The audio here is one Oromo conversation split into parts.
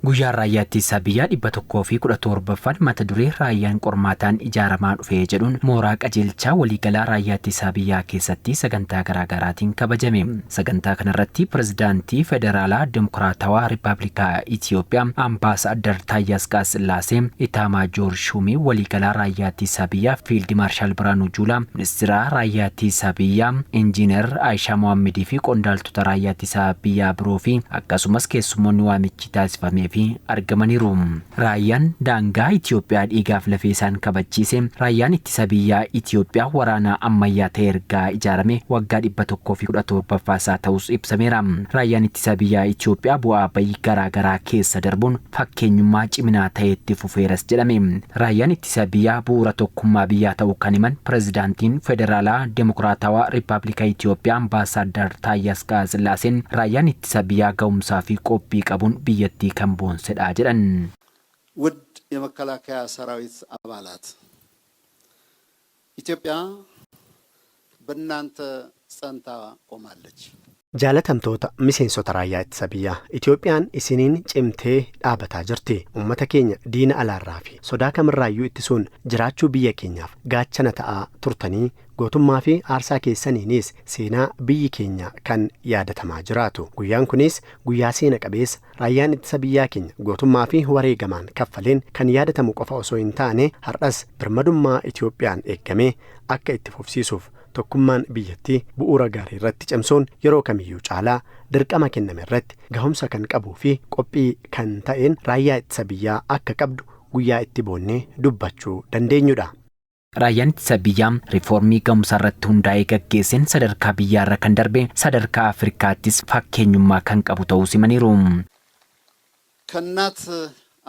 Guyyaan Raayyaa Ittisa Biyyaa 117ffaan mata duree Raayyaan qormaataan ijaaramaa dhufe jedhuun mooraa qajeelchaa waliigalaa Raayyaa Ittisa Biyyaa keessatti sagantaa garaagaraatiin kabajame. Sagantaa kanarratti Pirezidaantii Federaalaa Dimokiraatawaa Rippaablikaa Itiyoophiyaa Ambaasaaddar Taayyee Asqasillaasee, Itaamaajoor Shuumii waliigalaa Raayyaa Ittisa Biyyaa Fiildi Maarshaal Birhaanuu Juulaa, Ministira Raayyaa Ittisa Biyyaa Injiinar Ayishaa Mohaammadii fi qondaaltota Raayyaa Ittisa Biyyaa biroo fi akkasumas keessummoonni waamichi taasifameefi argamaniiru. Raayyaan daangaa Itiyoophiyaa dhiigaaf lafee isaan kabachiise, Raayyaan Ittisa Biyyaa Itiyoophiyaa waraana ammayyaa ta'e ergaa ijaarame waggaa 117ffaa isaa ta'uus ibsameera. Raayyaan Ittisa Biyyaa Itiyoophiyaa bu'aa ba'ii garaagaraa keessa darbuun fakkeenyummaa ciminaa ta'ee itti fufeeras jedhame. Raayyaan Ittisa Biyyaa bu'uura tokkummaa biyyaa ta'uu kan himan Pireezidaantiin Federaalaa Dimokiraatawaa Rippaablika Itiyoophiyaa Ambaasaaddar Taayyee Asqasillaaseen, Raayyaan Ittisa Biyyaa ga'umsaa fi qophii qabuun biyyattii kan boonsedha jedhan. ውድ የመከላከያ ሰራዊት አባላት፣ ኢትዮጵያ በእናንተ ጸንታ ቆማለች። Jaalatamtoota miseensota Raayyaa Ittisa Biyyaa, Itoophiyaan isiniin cimtee dhaabataa jirti. Uummata keenya diina alaarraa fi sodaa kamirraayyuu ittisuun jiraachuu biyya keenyaaf gaachana ta'aa turtanii, gootummaa fi aarsaa keessaniinis seenaa biyyi keenya kan yaadatamaa jiraatu. Guyyaan kunis guyyaa seena qabeessa raayyaan ittisa biyyaa keenya gootummaa fi wareegamaan kaffaleen kan yaadatamu qofa osoo hin taane, har'as birmadummaa Itoophiyaan eeggamee akka itti fufsiisuuf tokkummaan biyyattii bu'uura gaarii irratti cimsuun yeroo kamiyyuu caalaa dirqama kenname irratti gahumsa kan qabuu fi qophii kan ta'een raayyaa ittisa biyyaa akka qabdu guyyaa itti boonnee dubbachuu dandeenyudha. Raayyaan Ittisa Biyyaa riifoormii ga'umsa irratti hundaa'ee gaggeesseen sadarkaa biyyaarra kan darbe, sadarkaa Afrikaattis fakkeenyummaa kan qabu ta'uu himaniiru. ከእናት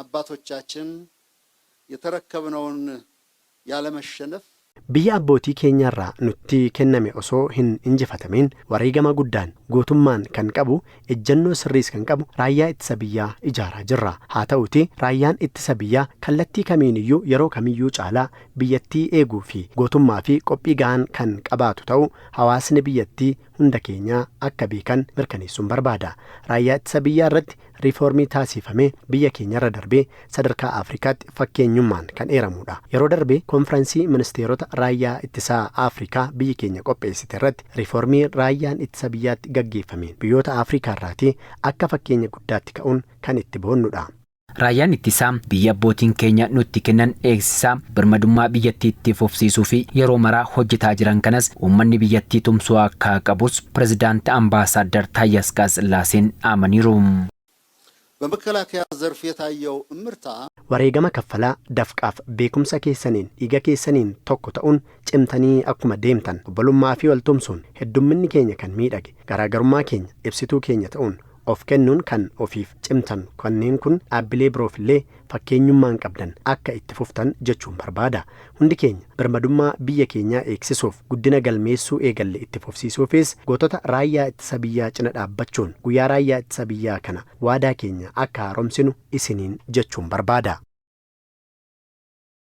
አባቶቻችን የተረከብነውን ያለመሸነፍ Biyya abbootii keenyarraa nutti kenname osoo hin injifatamin wareegama guddaan gootummaan kan qabu, ejjennoo sirriis kan qabu raayyaa ittisa biyyaa ijaaraa jirra. Haa ta'uti, raayyaan ittisa biyyaa kallattii kamiiniyyuu yeroo kamiyyuu caalaa biyyattii eeguu fi gootummaa fi qophii gahaan kan qabaatu ta'uu hawaasni biyyattii hunda keenyaa akka beekan mirkaneessuun barbaada. Raayyaa ittisa biyyaa irratti riifoormii taasifamee biyya keenyarra darbee sadarkaa Afrikaatti fakkeenyummaan kan eeramudha. Yeroo darbe koonfiraansii ministeerota raayyaa ittisaa Afrikaa biyyi keenya qopheessite irratti riifoormii raayyaan ittisa biyyaatti gaggeeffameen biyyoota Afrikaa irraatii akka fakkeenya guddaatti ka'uun kan itti boonnudha. Raayyaan ittisaa biyya abbootiin keenya nutti kennan eegsisaa, birmadummaa biyyattii itti fufsiisuu fi yeroo maraa hojjetaa jiran kanas uummanni biyyattii tumsuu akka qabus pirezidaanti Ambaasaaddar Taayyee Asqasillaaseen dhaamaniiru. በመከላከያ ዘርፍ የታየው እምርታ Wareegama kaffalaa dafqaaf beekumsa keessaniin, dhiiga keessaniin tokko ta'uun cimtanii akkuma deemtan, obbolummaa fi waltumsuun heddumminni keenya kan miidhage, garaagarummaa keenya ibsituu keenya ta'uun of kennuun kan ofiif cimtan, kanneen kun dhaabbilee biroofillee fakkeenyummaan qabdan akka itti fuftan jechuun barbaada. Hundi keenya birmadummaa biyya keenyaa eegsisuuf, guddina galmeessuu eegalle itti fufsiisuufis gootota raayyaa ittisa biyyaa cina dhaabbachuun guyyaa raayyaa ittisa biyyaa kana waadaa keenya akka haaromsinu isiniin jechuun barbaada.